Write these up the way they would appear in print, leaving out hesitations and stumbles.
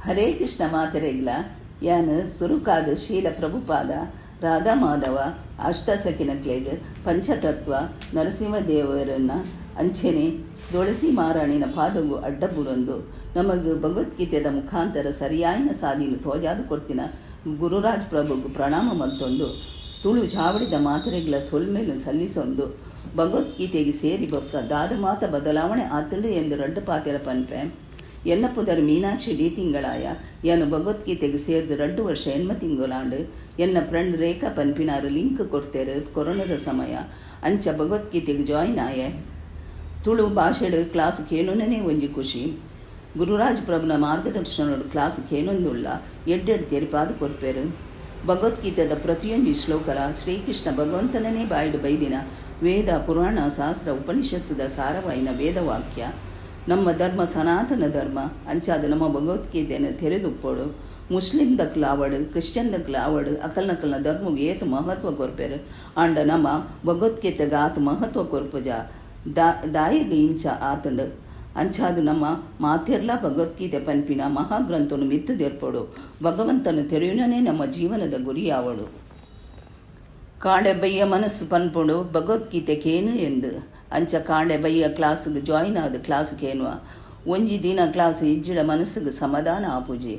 ಹರೇ ಕೃಷ್ಣ ಮಾತೆರೆಗ್ಲ ಯಾನ್ ಸುರುಕಾದ್ ಶ್ರೀಲ ಪ್ರಭುಪಾದ, ರಾಧಾ ಮಾಧವ, ಅಷ್ಟಸಖಿನಕ್ಲೆಗ್, ಪಂಚತತ್ವ, ನರಸಿಂಹ ದೇವೆರೆನ ಅಂಚೆನೆ ತುಳಸಿ ಮಾರಾಣಿನ ಪಾದೊಗು ಅಡ್ಡ ಬೂರೊಂದು ನಮಗ್ ಭಗವದ್ಗೀತೆದ ಮುಖಾಂತರ ಸರಿಯಾಯಿನ ಸಾದಿನ್ ತೋಜಾದ್ ಕೊರ್ತಿನ ಗುರುರಾಜ್ ಪ್ರಭುಗ್ ಪ್ರಣಾಮ ಮಲ್ತೊಂದು ತುಳು ಚಾವಡಿದ ಮಾತೆರೆಗ್ಲ ಸೊಲ್ಮೆನ್ ಸಲ್ಲಿಸೊಂದು ಭಗವದ್ಗೀತೆಗ್ ಸೇರಿ ಬೊಕ್ಕ ದಾದ ಮಾತ ಬದಲಾವಣೆ ಆತ್ಂಡ್ ಎಂದ್ ರಡ್ಡ್ ಪಾತೆರ ಪನ್ಪೆ. ಎನ್ನ ಪುದರ್ ಮೀನಾಕ್ಷಿ ಡಿ ತಿಂಗಳಾಯ. ಯಾನ್ ಭಗವದ್ಗೀತೆಗ್ ಸೇರ್ದ್ ರಡ್ಡ್ ವರ್ಷ ಎಣ್ಮ ತಿಂಗೊಲಾಂಡ್. ಎನ್ನ ಫ್ರೆಂಡ್ ರೇಖಾ ಪನ್ಪಿನಾರ್ ಲಿಂಕ್ ಕೊರ್ತೆರ್ ಕೊರೊನದ ಸಮಯ. ಅಂಚ ಭಗವದ್ಗೀತೆಗ್ ಜಾಯಿನ್ ಆಯೆ. ತುಳು ಭಾಷೆಡ್ ಕ್ಲಾಸ್ ಕೇನುನನೇ ಒಂಜಿ ಖುಷಿ. ಗುರುರಾಜ್ ಪ್ರಭುನ ಮಾರ್ಗದರ್ಶನೊಡು ಕ್ಲಾಸ್ ಕೇನೊಂದುಳ್ಳ ಎಡ್ಡೆಡ್ ತೆರಿಪಾದ್ ಕೊರ್ಪೆರ್. ಭಗವದ್ಗೀತೆದ ಪ್ರತಿಯೊಂಜಿ ಶ್ಲೋಕಲ ಶ್ರೀಕೃಷ್ಣ ಭಗವಂತನನೇ ಬಾಯಿಡ್ ಬೈದಿನ ವೇದ, ಪುರಾಣ, ಶಾಸ್ತ್ರ, ಉಪನಿಷತ್ತುದ ಸಾರವಾಯಿನ ವೇದವಾಕ್ಯ. ನಮ್ಮ ಧರ್ಮ ಸನಾತನ ಧರ್ಮ. ಅಂಚಾದ್ ನಮ್ಮ ಭಗವದ್ಗೀತೆನ್ ತೆರೆದುಪ್ಪೊಡು. ಮುಸ್ಲಿಂ ದಕ್ಲ್ ಆವಡ್ ಕ್ರಿಶ್ಚಿಯನ್ ದಕ್ಲ್ ಆವಡ್ ಅಕಲ್ನಕಲ್ನ ಧರ್ಮಗ್ ಏತ್ ಮಹತ್ವ ಕೊರ್ಪೆರ್. ಆಂಡ ನಮ ಭಗವದ್ಗೀತೆಗ್ ಆತ್ ಮಹತ್ವ ಕೊರ್ಪುಜ. ದಾಯೆಗ್ ಇಂಚ ಆತ್ಂಡ್? ಅಂಚಾದ್ ನಮ ಮಾತೆರ್ಲಾ ಭಗವದ್ಗೀತೆ ಪನ್ಪಿನ ಮಹಾಗ್ರಂಥೊನು ಮಿತ್ತ್ ದೆರ್ಪೊಡು. ಭಗವಂತನ್ ತೆರಿಯುನನೇ ನಮ್ಮ ಜೀವನದ ಗುರಿಯಾವೊಡು. ಕಾಂಡೆ ಬಯ್ಯ ಮನಸ್ಸ್ ಪನ್ಪುಂಡು ಭಗವದ್ಗೀತೆ ಕೇನು ಎಂದ್. ಅಂಚ ಕಾಂಡೆ ಬಯ್ಯ ಕ್ಲಾಸ್ಗ್ ಜಾಯಿನ್ ಆದ್ ಕ್ಲಾಸ್ ಕೇನುವ. ಒಂಜಿ ದಿನ ಕ್ಲಾಸ್ ಇಜ್ಜಿಡ ಮನಸ್ಸ್ಗ್ ಸಮಾಧಾನ ಆಪುಜಿ.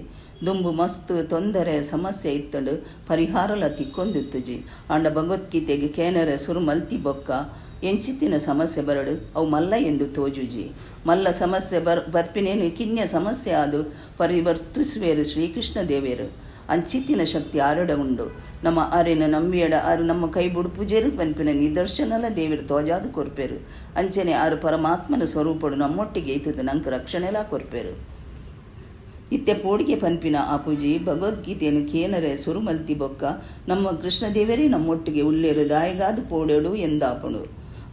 ದುಂಬು ಮಸ್ತ್ ತೊಂದರೆ ಸಮಸ್ಯೆ ಇತ್ತ್ಂಡ್ ಪರಿಹಾರಲ ತಿಕ್ಕೊಂದಿತ್ತುಜಿ. ಆಂಡ ಭಗವದ್ಗೀತೆಗ್ ಕೇನರೆ ಸುರು ಮಲ್ತಿ ಬೊಕ್ಕ ಎಂಚಿತ್ತಿನ ಸಮಸ್ಯೆ ಬರಡ್ ಅವು ಮಲ್ಲ ಎಂದು ತೋಜುಜಿ. ಮಲ್ಲ ಸಮಸ್ಯೆ ಬರ್ಪಿನೆನ್ ಕಿನ್ಯ ಸಮಸ್ಯೆ ಆದ್ ಪರಿವರ್ತಿಸುವೆರ್ ಶ್ರೀಕೃಷ್ಣ ದೇವೆರ್. ಅಂಚಿತ್ತಿನ ಶಕ್ತಿ ಆರೆಡ ಉಂಡು. ನಮ ಅರೆನ್ ನಂಬಿಯಡ ಆರ್ ನಮ್ಮ ಕೈ ಬುಡ್ಪುಜೆರ್ ಪನ್ಪಿನ ನಿದರ್ಶನಲ ದೇವೆರ್ ತೋಜಾದ್ ಕೊರ್ಪೆರ್. ಅಂಚನೆ ಆರ್ ಪರಮಾತ್ಮನ ಸ್ವರೂಪೊಡು ನಮ್ಮೊಟ್ಟಿಗೆ ಇತ್ತುದ್ ನಂಕ್ ರಕ್ಷಣೆಲಾ ಕೊರ್ಪೆರ್. ಇತ್ತೆ ಪೋಡಿಗೆ ಪನ್ಪಿನ ಆಪುಜಿ. ಭಗವದ್ಗೀತೆನ್ ಕೇನರೆ ಸುರು ಮಲ್ತಿ ಬೊಕ್ಕ ನಮ್ಮ ಕೃಷ್ಣ ದೇವೆರೇ ನಮ್ಮೊಟ್ಟಿಗೆ ಉಲ್ಲೆರ್ ದಾಯೆಗಾದ್ ಪೋಡ್ಯೊಡು ಎಂದಾಪುಂಡು.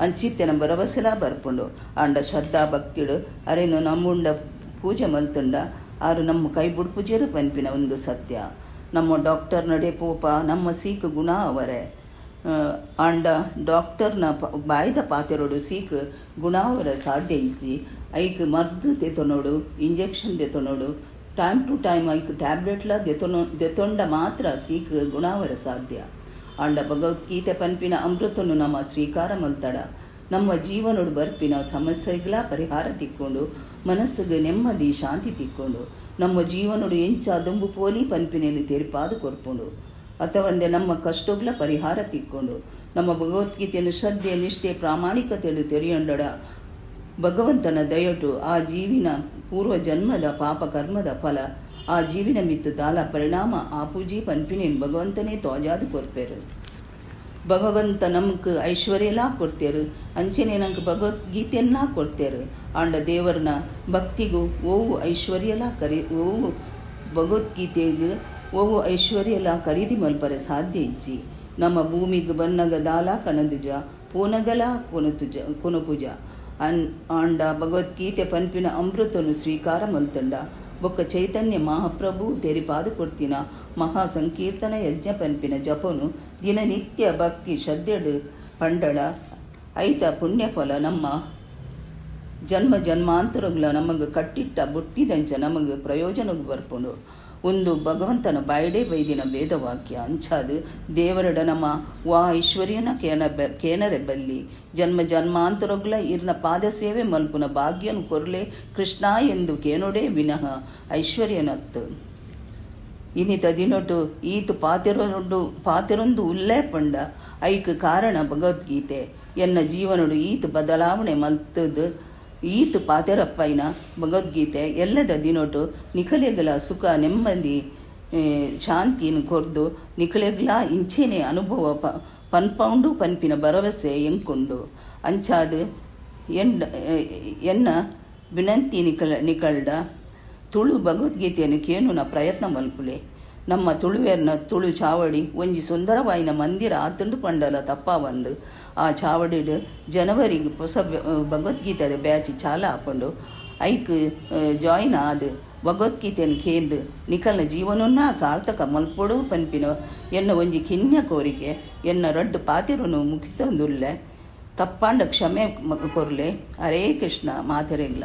ಅಂಚಿತ್ತಿನ ಭರವಸೆಲಾ ಬರ್ಪುಂಡು. ಆಂಡ ಶ್ರದ್ಧಾ ಭಕ್ತಿಡ್ ಅರೆನ್ ನಂಬುಂಡ ಪೂಜೆ ಮಲ್ತ್ಂಡ ಆರ್ ನಮ್ಮ ಕೈ ಬುಡ್ಪುಜೆರ್ ಪನ್ಪಿನ ಉಂದು ಸತ್ಯ. ನಮ್ಮ ಡಾಕ್ಟರ್ ನಡೆ ಪೋಪ ನಮ್ಮ ಸೀಕ್ ಗುಣ ಆವರೆ. ಆಂಡ ಡಾಕ್ಟರ್ನ ಬಾಯಿದ ಪಾತೆರೊಡು ಸೀಕ್ ಗುಣ ಆವರೆ ಸಾಧ್ಯ ಇಜ್ಜಿ. ಐಕ್ ಮರ್ದ್ ದೆತೊನೊಡು, ಇಂಜೆಕ್ಷನ್ ದೆತೊನೊಡು, ಟೈಮ್ ಟು ಟೈಮ್ ಐಕ್ ಟ್ಯಾಬ್ಲೆಟ್ಲ ದೆತೊಂಡ ಮಾತ್ರ ಸೀಕ್ ಗುಣ ಆವರೆ ಸಾಧ್ಯ. ಆಂಡ ಭಗವದ್ಗೀತೆ ಪನ್ಪಿನ ಅಮೃತನು ನಮ ಸ್ವೀಕಾರ ಮಲ್ತಡ ನಮ್ಮ ಜೀವನೊಡು ಬರ್ಪಿನ ಸಮಸ್ಯೆಗ್ಲಾ ಪರಿಹಾರ ತಿಕ್ಕುಂಡು, ಮನಸ್ಸುಗ್ ನೆಮ್ಮದಿ ಶಾಂತಿ ತಿಕ್ಕುಂಡು. ನಮ್ಮ ಜೀವನೊಡು ಎಂಚ ದುಂಬು ಪೋಲಿ ಪನ್ಪಿನೆನ್ ತೆರಿಪಾದ್ ಕೊರ್ಪುಂಡು. ಅತ್ತವಂದೆ ನಮ್ಮ ಕಷ್ಟೊಗ್ಲ ಪರಿಹಾರ ತಿಕ್ಕುಂಡು. ನಮ್ಮ ಭಗವದ್ಗೀತೆನ್ ಶ್ರದ್ಧೆ ನಿಷ್ಠೆ ಪ್ರಾಮಾಣಿಕತೆಡ್ ತೆರಿಯೊಂಡಡ ಭಗವಂತನ ದಯೊಟು ಆ ಜೀವಿನ ಪೂರ್ವ ಜನ್ಮದ ಪಾಪ ಕರ್ಮದ ಫಲ ಆ ಜೀವಿನ ಮಿತ್ತ್ ದಾಲ ಪರಿಣಾಮ ಆಪುಜಿ ಪನ್ಪಿನೆನ್ ಭಗವಂತನೇ ತೋಜಾದ್ ಕೊರ್ಪೆರ್. ಭಗವಂತ ನಮಕ್ ಐಶ್ವರ್ಯಲಾ ಕೊರ್ತೆರ್, ಅಂಚೆನೆ ನಂಕ್ ಭಗವದ್ಗೀತೆನ್ಲಾ ಕೊರ್ತೆರ್. ಆಂಡ ದೇವರ್ನ ಭಕ್ತಿಗ್ ಒವು ಐಶ್ವರ್ಯಲಾ ಒವು ಭಗವದ್ಗೀತೆಗ್ ಒವು ಐಶ್ವರ್ಯಲಾ ಖರೀದಿ ಮಲ್ಪರೆ ಸಾಧ್ಯ ಇಜ್ಜಿ. ನಮ್ಮ ಭೂಮಿಗ್ ಬನ್ನಗ ದಾಲಾ ಕನದುಜ, ಪೋನಗಲಾ ಕೊನೊಪುಜ. ಆಂಡ ಭಗವದ್ಗೀತೆ ಪನ್ಪಿನ ಅಮೃತನು ಸ್ವೀಕಾರ ಮಲ್ತಂಡ ಬೊಕ್ಕ ಚೈತನ್ಯ ಮಹಾಪ್ರಭು ತೆರಿಪಾದ್ ಕೊರ್ತಿನ ಮಹಾ ಸಂಕೀರ್ತನ ಯಜ್ಞ ಪನ್ಪಿನ ಜಪನು ದಿನನಿತ್ಯ ಭಕ್ತಿ ಶ್ರದ್ಧೆಡ್ ಪಂಡಡ ಐತ ಪುಣ್ಯಫಲ ನಮ್ಮ ಜನ್ಮ ಜನ್ಮಾಂತರಗಳ ನಮಗ್ ಕಟ್ಟಿಟ್ಟ ಬುಟ್ಟಿದಂಚ ನಮಗ್ ಪ್ರಯೋಜನಗ್ ಬರ್ಪುಂಡು. ಉಂದು ಭಗವಂತನ ಬಾಯಿಡೇ ಬೈದಿನ ವೇದವಾಕ್ಯ. ಅಂಚಾದ್ ದೇವರಡ ನಮ ವಾ ಐಶ್ವರ್ಯನ ಕೇನರೆ ಬಲ್ಲಿ. ಜನ್ಮ ಜನ್ಮಾಂತರಗಳ ಇರ್ನ ಪಾದ ಸೇವೆ ಮಲ್ಪುನ ಭಾಗ್ಯನು ಕೊರ್ಲೆ ಕೃಷ್ಣ ಎಂದು ಕೇನೋಡೇ ವಿನಃ ಐಶ್ವರ್ಯನತ್ತು. ಇನಿತ ದಿನೊಟು ಈತ್ ಪಾತೆರೊಂದು ಉಲ್ಲೇ ಪಂಡ ಐಕ್ ಕಾರಣ ಭಗವದ್ಗೀತೆ. ಎನ್ನ ಜೀವನೊಡು ಈತ್ ಬದಲಾವಣೆ ಮಲ್ತದ್ ಈತ್ ಪಾತೆರಪ್ಪೈನ ಭಗವದ್ಗೀತೆ ಎಲ್ಲದ ದಿನೊಟು ನಿಕಲೆಗ್ಲ ಸುಖ ನೆಮ್ಮದಿ ಶಾಂತಿನ್ ಕೊರ್ದು ನಿಕಲೆಗ್ಲಾ ಇಂಚೆನೆ ಅನುಭವ ಪನ್ಪೌಂಡು ಪನ್ಪಿನ ಭರವಸೆ ಎಂಕುಂಡು. ಅಂಚಾದ್ ಎನ್ನ ವಿನಂತಿ ನಿಕಲ್ಡ ತುಳು ಭಗವದ್ಗೀತೆಯನ್ನು ಕೇನುನ ಪ್ರಯತ್ನ ಮಲ್ಪುಲೆ. ನಮ್ಮ ತುಳುವೆರ್ನ ತುಳು ಚಾವಡಿ ಒಂಜಿ ಸುಂದರವಾಯಿನ ಮಂದಿರ ಆತುಂಡು ಪಂಡಲ ತಪ್ಪಾವಂದು. ಆ ಚಾವಡಿಡ್ ಜನವರಿಗೆ ಹೊಸ ಭಗವದ್ಗೀತೆದ ಬ್ಯಾಚ್ ಚಾಲ ಆಪುಂಡು. ಐಕ್ ಜಾಯಿನ್ ಆದ್ ಭಗವದ್ಗೀತೆನ್ ಕೇಂದ್ ನಿಕಲ್ನ ಜೀವನೊನ್ನ ಸಾರ್ಥಕ ಮಲ್ಪೊಡು ಪನ್ಪಿನ ಎನ್ನ ಒಂಜಿ ಕಿನ್ಯ ಕೋರಿಕೆ. ಎನ್ನ ರಡ್ಡ್ ಪಾತೆರೊನು ಮುಗಿತೊಂದುಲ್ಲೆ. ತಪ್ಪಾಂಡ ಕ್ಷಮೆ ಕೊರ್ಲೆ. ಹರೇ ಕೃಷ್ಣ ಮಾತೆರೆಗ್ಲ.